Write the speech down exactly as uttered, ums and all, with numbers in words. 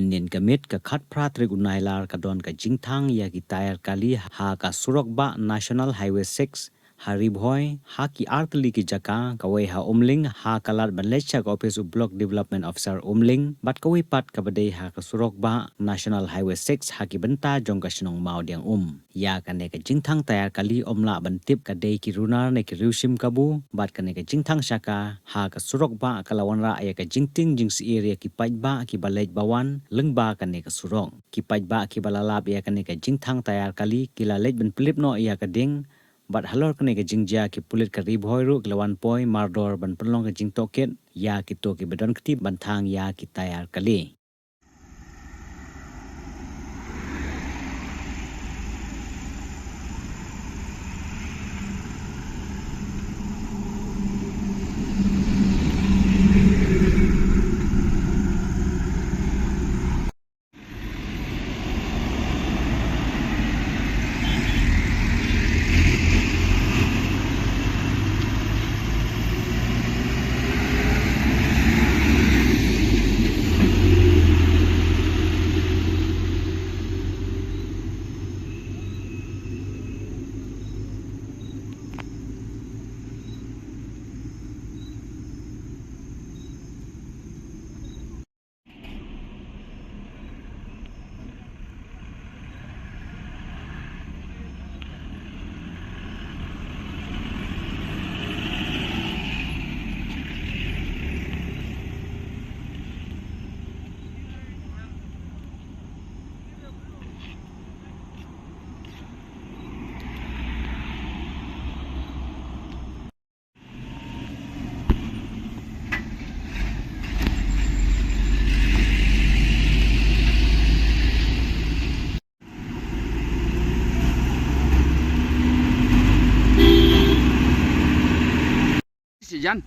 Mynta ka miet ka khatphra tarik u Nailar ka don ka jingthang ïa ki tayar kali ha ka surok bah National Highway six ha Ri Bhoi, ha ki artylli ki jaka, kawei ha Umling, ha ka lad ban leit sha ka ophis u Block Development Officer Umling, bad kawei pat kaba dei ha ka surok bah National Highway six ha ki bynta jong ka shnong Mawdiangum. Ïa kane ka jingthang tayar kali ym lah ban tip ka dei ki runar ne ki riewshim kabu, bad kane ka jingthang shaka ha ka surok bah ka la wanrah ïa ka jingtieng jingsyier ïa ki paidbah kiba leit ba wan lyngba kane ka surok. Ki paidbah kiba la lap ïa kane ka jingthang tayar kali ki la leit ban pynlip noh ïa ka ding, bad halor kane ka jingjia ki pulit ka Ri Bhoi ruh ki la wan poi mardor ban pynlong ka jingtohkit ïa kito kiba don kti ban thang ïa ki tayar kali. Sijan.